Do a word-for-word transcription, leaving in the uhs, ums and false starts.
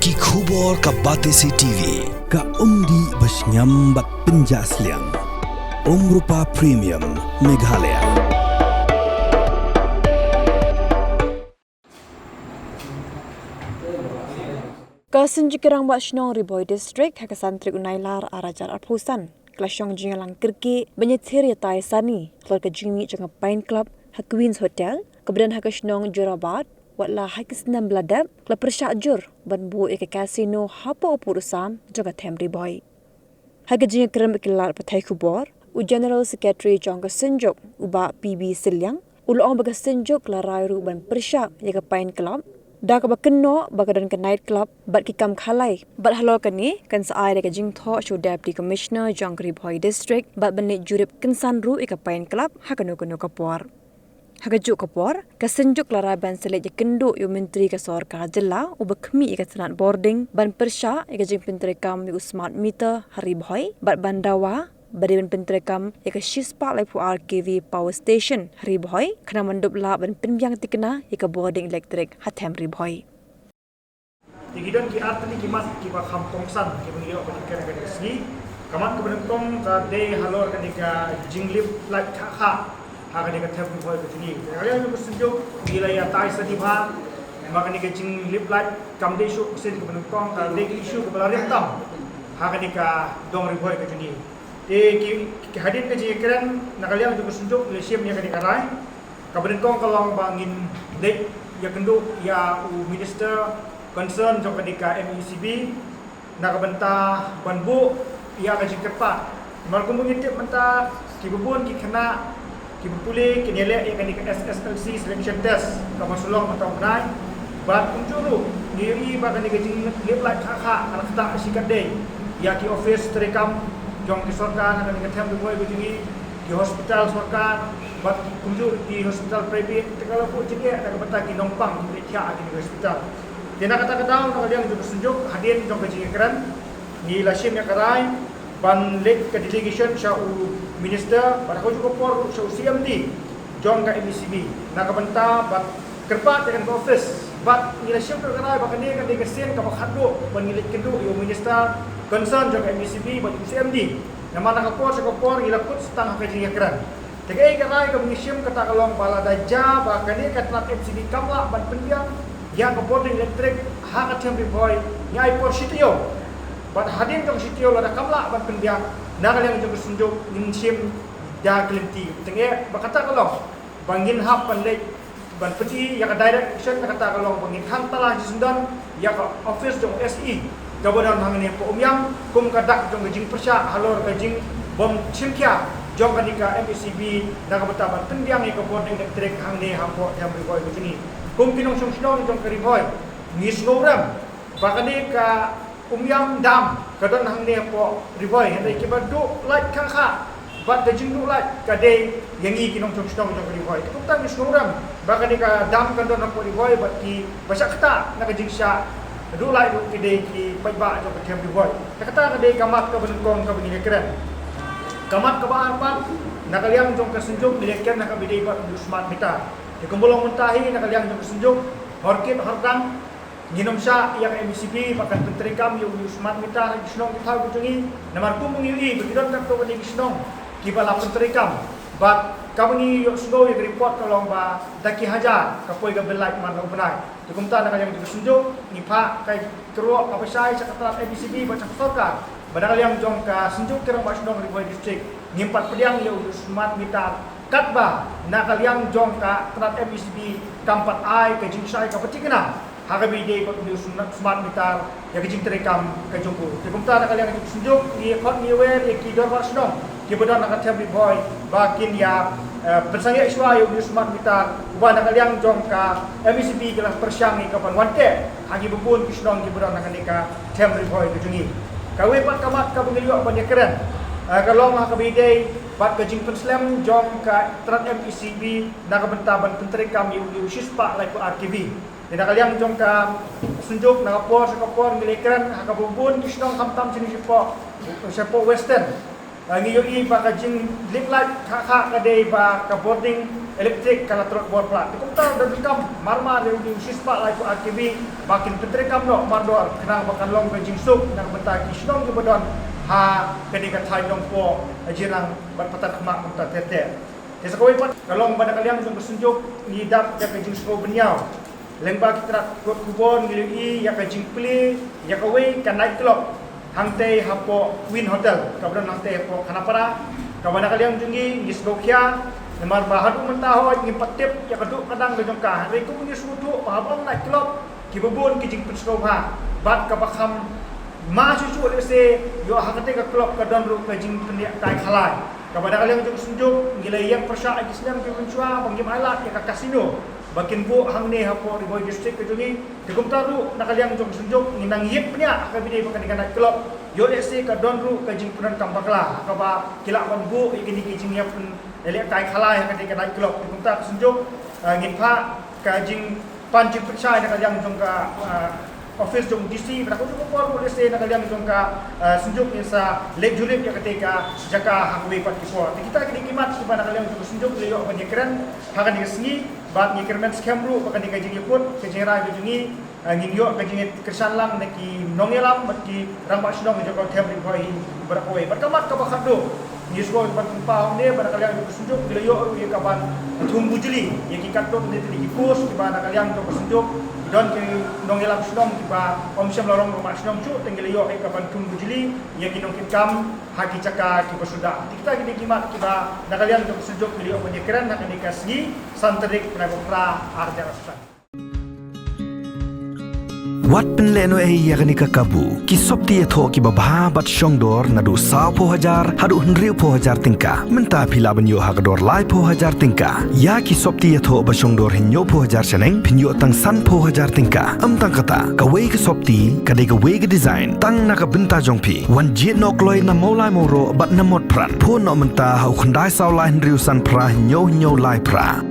Ki khubor ka Batesi T V, ka umdih ba shngiam bad pynjah sliang. Umrupa Premium, Meghalaya. Ka Synjuk Rangbah Shnong Ri Bhoi District ha ka san tarik u Nailar ar hajar arphew san ka la shong jingïalang kyrkieh ban ïathir ïatai sani halor ka jingmih jong ka Pine Club ha Queen's Hotel kaba don ha ka shnong Jorabat, watla ha ki snem ba la dep ka la pyrshah jur ban buh ïa ka casino hapoh u pud u sam jong ka them Ri Bhoi. Ha ka jingïakren bad ki lad pathai khubor, u General Secretary jong ka Synjuk, u Bah P B Sylliang, u la ong ba ka Synjuk la rai ruh ban pyrshah ïa ka Pine Club da kaba kynnoh ba ka don ka night club bad ki kam khalai, bad halor kane kan sa ai da ka jingthoh sha u Deputy Commissioner jong ka Ri Bhoi District bad ban leit jurip kynsan ruh ïa ka Pine Club ha kano kano ka por. Ha kajuh ka por, ka Synjuk la rai ban sa leit ïakynduh ïa u Myntri ka Sorkar Jylla uba khmih ïa ka tnat bording ban pyrshah ïa ka jingpyntreikam ïa u smart meter ha Ri Bhoi bad ban dawa ba dei ban pyntreikam ïa ka shispah laiphew ar K V power station ha Ri Bhoi, khnang ban dup lah ban pynbiang thikna ïa ka bording elektrik ha them Ri Bhoi. Te ki don ki artylli ki mat kiba kham kongsan kiba ngi ïoh ban ïakren ha kane ka sngi. Ka mat kaba nyngkong ka dei halor kane ka jinglip lait khah khah ha kane ka them Ri Bhoi ka jong ngi. Te ka liang jong ka Synjuk ngi la ïatai sani bha ba kane ka jinglip lait kam dei shuh ka sien kaba nyngkong, ka dei ka issue kaba la riam tam ha kane ka dong Ri Bhoi ka jong ngi. Te ki, ki hadien ka jingïakren na ka liang jong ka Synjuk ngi la shim ïa kane ka rai. Kaba nyngkong ka long ba ngin leit ïakynduh ïa u minister concern jong kane ka M E C B na ka bynta ban buh ïa ka jingkyrpad. Namar kumba ngi tip mynta kiba bun ki khynnah kiba pule kin ïaleh ïa kane ka S S L C selection test kaba shu long mynta u bnai. Bad kumjuh ruh ngi ïohi ba kane ka jinglip lait khah khah ka la ktah shi katdei ïa ki office treikam jong ki sorkar na kane ka them Ri Bhoi ka jong ngi, ki hospital sorkar bad ki kumjuh ki hospital private, te ka la buh jingeh na ka bynta ki nongpang kiba thiah ha kine ki hospital. Te na kata ka daw na ka liang jong ka Synjuk hadien jong ka jingïakren ngi la shim ïa ka rai ban leit ka delegation sha u minister bad ha kajuh ka por ruh sha u C M D jong ka M E C B na ka bynta ban kyrpad ïa kane ka office. Bad ngi la shim ka rai ba kane ka dei ka sien kaba khatduh ban ngi leit kynduh ïa u minister concern jong ka M E C B bad u C M D. Namar na ka por sha ka por ngi la kut stang ha ka jingïakren. Te kaei ka rai kaba ngi shim kata ka long ba lada jia ba kane ka tnat M E C B kam lah ban pynbiang ïa ka bording elektrik ha ka them Ri Bhoi, ngi ai por shi taïew. Bad hadien jong shi taïew lada kam lah ban pynbiang, na ka liang jong ka Synjuk ngin shim da ka lynti. Te kaei ba kata ka long ba ngin hap ban leit ban pyni ïa ka direct action, na kata ka long ba ngin khang tala shisyndon ïa ka office jong u S E kaba don hangne hapoh Umiam kum ka dak jong ka jingpyrshah halor ka jingbym shim khia jong kane ka M E C B na ka bynta ban pynbiang ïa ka bording elektrik hangne hapoh them Ri Bhoi ka jong ngi. Kum ki nongshong shnong jong ka Ri Bhoi ngi sngewrem ba kane ka Umiam dam ka don hangne hapoh Ri Bhoi, hynrei kiba duh lait khah khah bad ka jingduh lait ka dei ïa ngi ki nongshong shnong jong ka Ri Bhoi. Te kumta ngi sngewrem ba kane ka dam kan don hapoh Ri Bhoi bad kiba shah ktah na ka jingshah duh lait ruh ki dei ki paidbah jong ka them Ri Bhoi. Te kata ka dei ka mat kaba nyngkong kaba ngi ïakren. Ka mat kaba ar pat na ka liang jong ka Synjuk ngi ïakren ha kaba ïadei bad u smart meter. Te kumba long mynta hi na ka liang jong ka Synjuk, hor kit hor tang ngin ym shah ïa ka M E C B ba kan pyntreikam ïa u smart meter ha ki shnong ki thaw ki jong ngi. Namar kumba ngi ïohi ba ki don katto katne ki shnong kiba la pyntreikam. Bad kaba ngi ïohsngew ïa ka report ka long ba da ki hajar ka poi ka bill lait man la u bnai. Te kumta na ka liang jong ka Synjuk ngi phah ka kyrwoh kaba shai sha ka tnat M E C B bad sha ka sorkar ba na ka liang jong ka Synjuk Rangbah Shnong Ri Bhoi District ngim pat pdiang ïa u smart meter katba na ka liang jong ka tnat M E C B kam pat ai ka jingshai kaba thikna ha kaba ïadei bad u smart meter ïa ka jingtreikam ka jong u. Te kumta na ka liang jong ka Synjuk ngi khot ngi wer ïa ki dorbar shnong kiba don ha ka them Ri Bhoi ba kin ïa, eh, pynsangeh shuwa ïa u smart meter uba na ka liang jong ka M E C B ki la pyrshang ïa ka ban wan teh ha kiba bun ki shnong kiba don ha kane ka them Ri Bhoi ka jong ngi. Kawei pat ka mat kaba ngi ïoh ban ïakren, eh, ka long ha kaba ïadei bad ka jingpynslem jong ka tnat M E C B na ka bynta ban pyntreikam ïa u shispah laiphew ar K V. Te na ka liang jong ka Synjuk na ka por sha ka por ngi la ïakren ha kaba bun ki shnong khamtam shane shapoh, shapoh Western. Ah, ngi ïohi ba ka jinglip lait khah khah ka dei ba ka bording Elektrik ka la trot bor palat. Te kumta da donkam marmar ïa u shispah laiphew ar K V ba kin pyntreikam noh mardor khnang ba kan long ka jingsuk na ka bynta ki shnong kiba don ha kane ka thaiñ Nongpoh, Jirang bad Patharkhmah kumta ter ter. Te sa kawei pat ka long ba na ka liang jong ka Synjuk ngi dap ïa ka jingsngew bynñiaw. Lyngba ki tnat kot khubor ngi la ïohi ïa ka jingplie ïa kawei ka night club hangtei hapoh Queen Hotel kaba don hangtei hapoh Khanapara, kaba na ka liang jong ngi ngi sngewkhia namar ba haduh mynta hooid ngim pat tip ïa ka duh ka dang ka jong ka. Hynrei kum ngi sngewthuh ba haba ong night club kiba bun ki jingpynsngewbha bad kaba kham ma shuh shuh lehse ïoh ha katei ka club ka don ruh ka jingpynïaid kai khalai. Kaba na ka liang jong ka Synjuk ngi la ïeng pyrshah ïa ki snem ki mynshuwa ba ngim ailad ïa ka casino ba kin buh hangne hapoh Ri Bhoi District ka jong ngi. Te kumta ruh na ka liang jong ka Synjuk ngi nang ïeng pynïaid ha kaba ïadei bad kane ka night club. Ïoh lehse ka don ruh ka jingpyndonkam bakla ha kaba ki lah ban buh ïa kine ki jingïapyndait kai khalai ha kane ka night club. Te kumta ka Synjuk, ah, ngin phah ka jingpan jingpynshai na ka liang jong ka, ah, office jong D C, bad ka jong ka por lehse na ka liang jong ka, ah, Synjuk ngin sa leit jurip ïa katei ka jaka ha kawei pat ki por. Te kita ki dei ki mat kiba na ka liang jong ka Synjuk ngi la ïoh ban ïakren ha kane ka sngi bad ngi kyrmen skhem ruh ba kane ka jingïakut ka jingrai ka jong ngi, ah, ngin ïoh ka jingkyrshan lang na ki nongïalam bad ki rangbah shnong jong ka Them Ri Bhoi hi baroh kawei. Bad ka mat kaba khatduh ngi sngewbha ban pynpaw hangne ba na ka liang jong ka Synjuk ngi la ïoh ruh ïa ka ban thung bujli ïa ki katto katne tylli ki post kiba na ka liang jong ka Synjuk ki don ki nongïalam shnong kiba ym shym la long rangbah shnong shuh, te ngi la ïoh ïa ka ban thung bujli ïa ki nongkitkam ha ki jaka kiba suda. Te kita ki dei ki mat kiba na ka liang jong ka Synjuk ngi la ïoh ban ïakren ha kane ka sngi san tarik bnai ba phra ar hajar arphew san. Wat pynlehnohei ïa kane ka kabu. Ki sopti ïathoh kiba bha bad shongdor naduh sawphew hajar haduh hynriewphew hajar tyngka. Mynta phi lah ban ïoh ha ka dor laiphew hajar tyngka. Ïa ki sopti ïathoh ba shongdor hynñiewphew hajar shaneng phin ïoh tang sanphew hajar tyngka. Ym tang kata, kawei ka sopti ka dei kawei ka design tang na ka bynta jong phi. Wan jied noh kloi na Mawlai Mawroh bad na Motphran. Phone noh mynta ha u khyndai saw lai hynriew san phra hynñiew hynñiew lai phra.